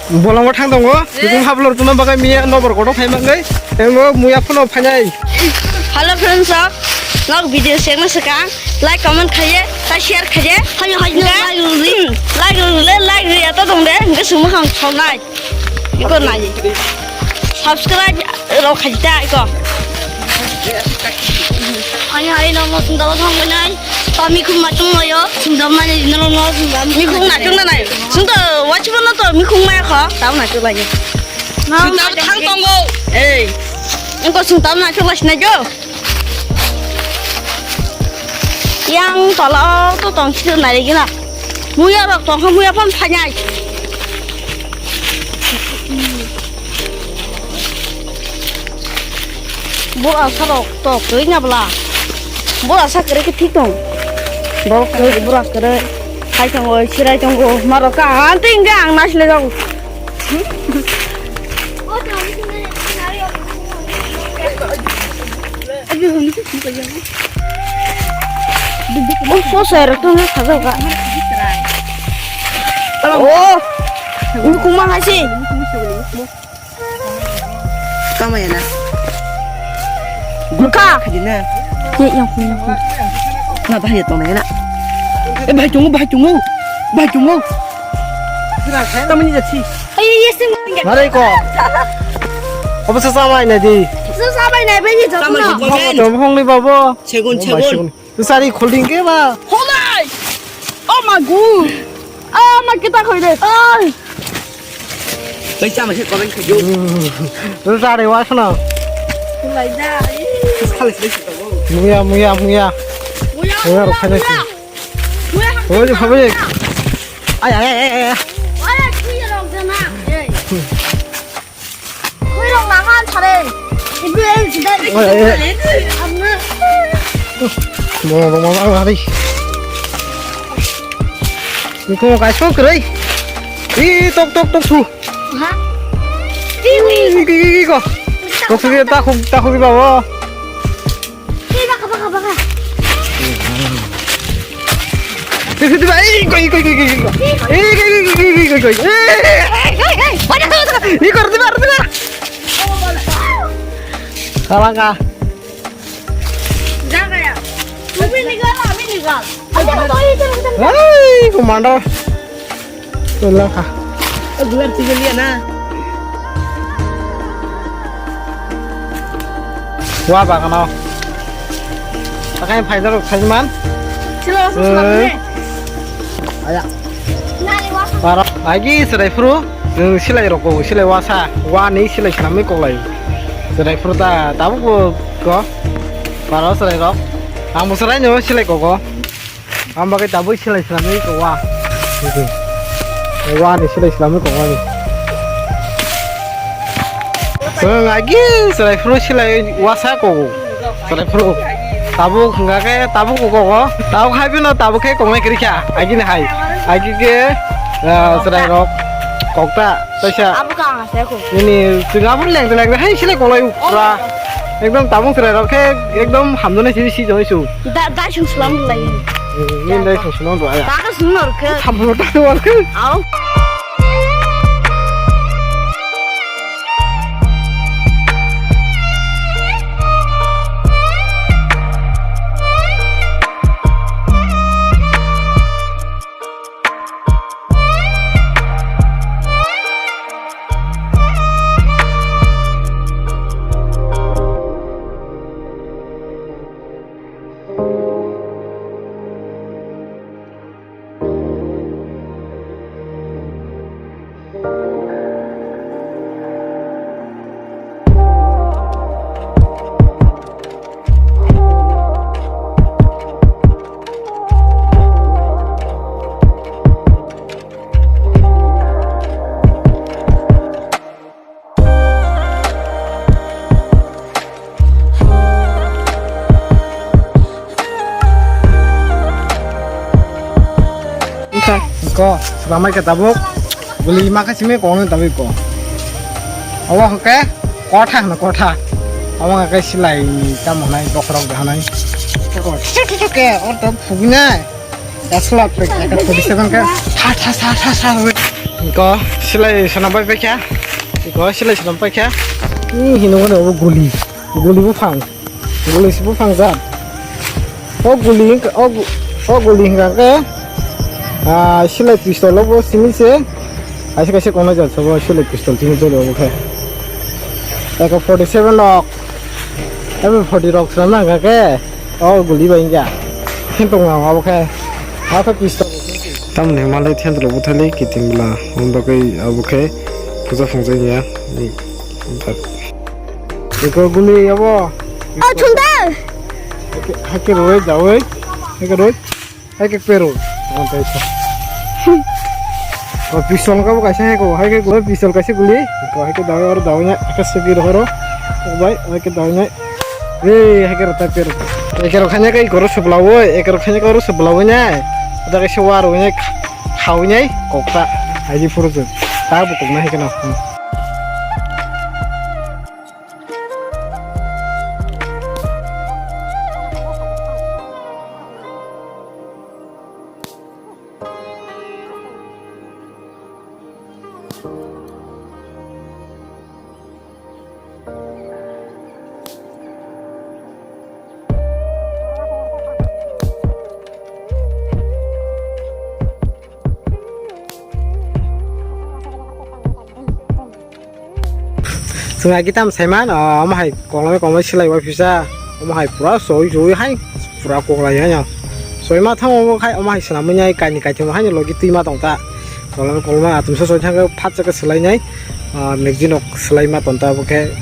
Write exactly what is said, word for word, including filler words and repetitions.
Bolongo thang tongo. Tubung hablor tuna bagai miya nobor koto phai mangai. Tengo muya phano phainai. Hello friends, sok nok video sengma sekang like comment khaye ta share khaye. Hani hani like ruli like ruli like ruli ata dong de. Nge sumu khang sonai. Iko nai. Subscribe rok khaye ta iko. Ani hari no mo sunda lo thang nai. Tami khum ma chung lo yo. Sunda ma ni no no sunda. Mi khum na chung na nai. Sunda wa chung no to mi khum ma kho. Tau na chung la yo. Sunda thang tong go. Ei. Engko sunda na chung la sina jo. Yang tolo to tong chi nai gina. Muya rok tong kha muya phon phainai. Bura sa rok tok twi na bla. Bura sa kre ke thik tong. Bok kre bura kre. Hai tong oi sirai tong go. Maro ka ang ting ga ang nas le jong. Oh, so sai rok tong kha jok ga. Oh. Ini kuma hai si. Kama ya na. Buka. Khadi na. Ye yang pun yang pun. Na bahaya tong na ya na. Eh, bahai tungu, bahai tungu. Bahai tungu. Tamani jati. Ai, ye sing. Mare ko. Apa sesama ini di? Sesama ini apa ini jatuh na? Apa tuh hong ni babo? Segun, segun. Sari holding ke ba? Holai! Oh my god! Oh my god, koi de. Ai! Bai chama se kobai khayo. Sari wa sana. Kulai da. Khale se. Muya, muya, muya. Muya, muya, muya, muya. Muya, muya. Oi, muya, muya. Ay, ay, ay, ay, ay. Oi, kuya rok jana. Ei. Khoi rok nang an thare. Ibu el sidai. Oi, oi, oi. Amna. Mo, mo, mo, mo, mo. Niko kai sok kere. I tok tok tok su. Ha? Ti wi. I, i, i, i, ko. Tok su ta khuk ta khuk ba wo. Ei, baka, baka, baka. Ei, koi, koi, koi, koi, koi. Ei, koi, koi, koi, koi, koi. Ei, koi, koi, koi. Ei, kor diba, kor diba. Kalanga. Jaga ya. Kami nigal, kami nigal. Hei, commander. Tolong kha. Gular tigaliya na. Wa bagano. Takai phaidar khaiman. Sila Eh. Aya. Nani wa. Para agi serai phuru. Nung silai roko silai wasa. Wa ni silai swnamwi koklai. Serai phuru ta tabuk ko. Para serai rok. Ang musarai no silai koko. Ang bagwi tabuk silai swnamwi ko wa. Wa ni silai swnamwi ko wa ni. Ang agi silai phuru silai wasa ko. Silai phuru. Tabuk hwnga khe tabuk ko ko. Tabuk hai bino tabuk khe kongnai kwrwi kha. Agi ni hai. Agi khe, ah, silai rok kokta. Taisa. Abo ka ang ase ko. Nini chwng abo lengre lengre hai silai kolai ukra. Ekdom tabuk silai rok khe ekdom hamjani sini si joni su. Da, da sung slam lai. Min dai sung slam do aya. Ba ka sung nor khe. Tham lo ta nor khe. Au. Ko, ramai ke tabuk. Beli makan simi kong tabuk ko. Awa ke kotha na kotha. Awa ke silai tamo nai bokrok dah nai. Ke, or to phugina. Gaslak ke, ke forty seven ke. Tha, tha, tha, tha, tha. Iko silai swnam pai paikha. Iko silai swnam paikha. Ni hino gani obo guli. Guli buphang. Guli si buphang jat. O guli hwnkha, o gu-, o guli hwnkha khe, ah, silai pistol obo simi se. Kaisa kaisa kono jat sabo silai pistol simi jolo obo khe. Eko forty seven rok. Ebo forty rok swnam nang kha khe. O guli bai wngya. Khe tong nang abo khe. Abo khe pistol. Tamni malai thendro bwthaili kiting bwla. Hwn bagwi abo khe puja phungjak ya. Iko guli abo. A thungda. Hake, hake roi dawi. Hake roi. Hake pero. Antai sa. O pistol ka bo kaisa hake, hake guli pistol kaisa guli. Ko hake dawi oro dawi nya. Hake segi rohoro. Bai, hake dawi nya. Ei, hake rota pero. Ekero khanya kai goro sebla woi, ekero khanya goro sebla woi nai. Ada kaisa war woi nai, kha-, khawi nai, kokta. Aji phuru tu. Ta bo kokna hai kana. Hmm. Chwng agi tam saiman, ah, omo hai kolomai kolomai silai bai pisa, omo hai pura soi soi hai pura koklai hai. Soi ma thango omo khai, omo hai swnamwi nai kaini kaitham hai logi twi ma tong ta. Kolomai kolomai atum sa soi thang phat chakhe swlai nai, ah, magazine rok swlai ma tong ta, bo khe